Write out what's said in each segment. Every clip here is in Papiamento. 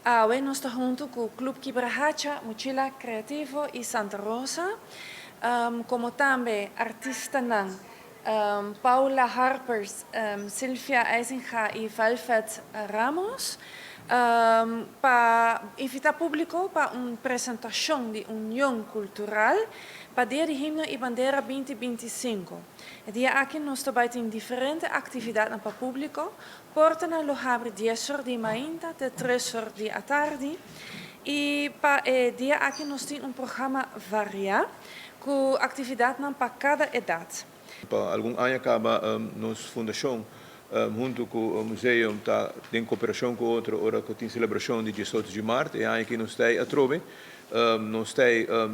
Awe nos ta hunto cu Club Kibrahacha, Mochila Creativo y Santa Rosa, como tambe artistanan Paula Harpers, Sylvia Eisinga y Velvet Ramos, pa invita publico pa un presentacion di Union Cultural pa Dia di Himno y Bandera 2025. E dia aki nos ta bay tin diferente actividadnan pa publico. Portanan lo habri 10 or di mainta te 3 or di atardi y pa e dia aki nos tin un programa varia cu actividadnan pa cada edad. Pa algun aña caba nos fundacion hunto cu museum ta den cooperacion cu otro ora cu tin celebracion di 18 di maart. E aña aki nos ta atrobe. Nos ta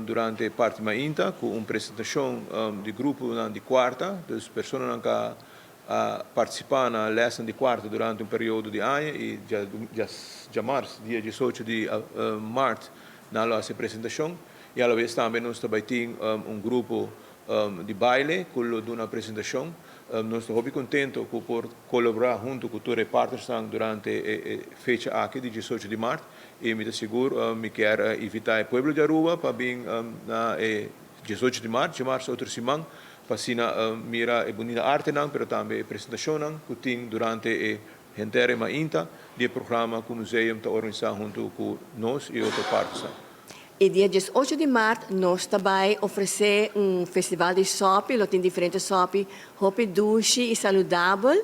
durante parti mainta cu un presentacion di grupo di cuarta, dus personanan cu a participa na les di cuarta durante un periodo di aña y diamars, dia 18 di maart, nan lo haci presentacion y a la vez tambe nos tambe tin un grupo di baile cu lo duna presentacion. Nos ta contento cu por colabora hunto cu tur e partners durante e fecha aki di 18 di maart y mi ta sigur mi kier invita e pueblo di Aruba pa bin na 18 di maart, di maart otro siman, pa asina mira e bunita artenan, pero tambe e presentacion cu tin durante e henter mainta di programa cu museum ta organisa hunto cu nos y otro partners. E dia 18 di maart nos ta bay ofrece un festival di sopi, lo tin diferente sopi, hopi dushi y saludabel.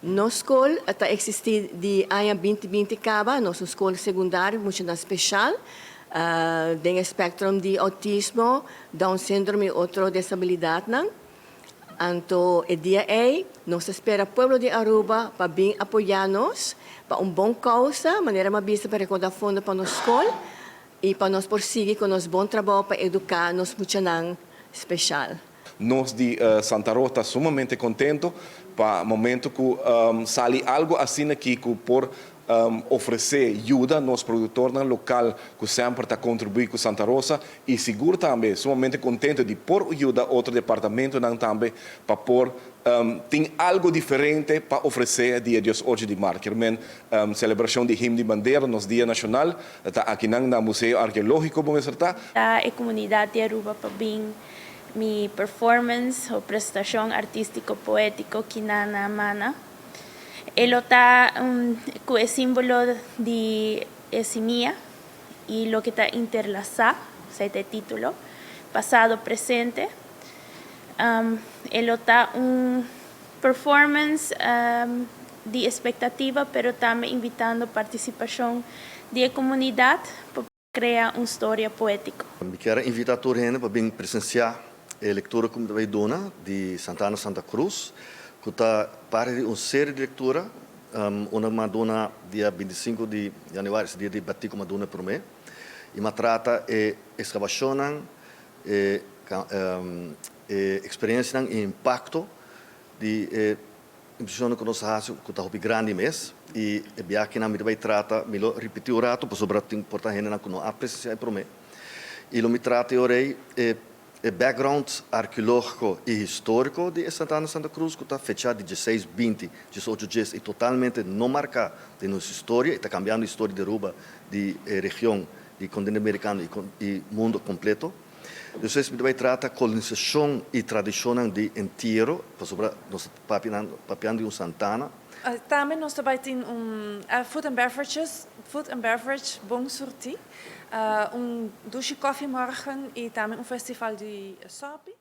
Nos scol ta existi di aña 2020 caba, nos scol secundario mucho special, den spectrum di autismo, Down syndrome y otro disabilidad nan. Anto, e dia ey, nos ta spera pueblo di Aruba pa bin apoya nos, pa un bon causa, manera m'a bisa, pa recauda fondo pa nos scol y pa nos por sigui cu nos bon trabou pa educa nos muchanan special. Nos di Santa Rosa ta sumamente contento pa momento cu sali algo asina aki cu por ofrece ayuda nos productornan local cu semper ta contribui cu Santa Rosa y sigur tambe sumamente contento di por ayuda otro departamentonan tambe pa por tin algo diferente pa ofrece dia 18 di maart. Kiermen celebracion di Himno di Bandera, nos Dia Nacional, ta aki na Museo Arkeologico bon ta. E comunidad di Aruba pa bin mi performance of prestacion artistico poetico Kinana Mana. E ta cu e simbolo di simia y loke ta interlasa, esey ta e titulo, pasado, presente. E ta un performance di expectativa, pero tambe invitando participacion di comunidad pa crea un storia poetico. Mi kier invita tur hende pa bin presencia e lectura cu mi duna di Santana Santa Cruz, cu ta parti di un serie di lectura, unda m'a duna dia 25 di januari, dia di Betico m'a duna prome, y m'a trata e excavacion, e experiencia y impacto di impresion cu nos a haci, cu ta grandi mes, y e biaha nan mi bay trata, mi lo ripiti un rato, pasobra tin por ta hende cu no a presencia prome. Y lo mi trata e e background arkeologico y historico di Santana Santa Cruz, cu ta fecha di 1620, 1810 y totalmente no marca den nos historia, y ta cambiando historia di Aruba, di region, di continente americano y mundo completo. Anto, mi bay trata colonisacion y tradicion di entiero, pasobra nos papiando di un Santana. Tambe nos tambe tin un food and beverages, food and beverage bon surti, un dushi koffie morgen y tambe un festival di sopi.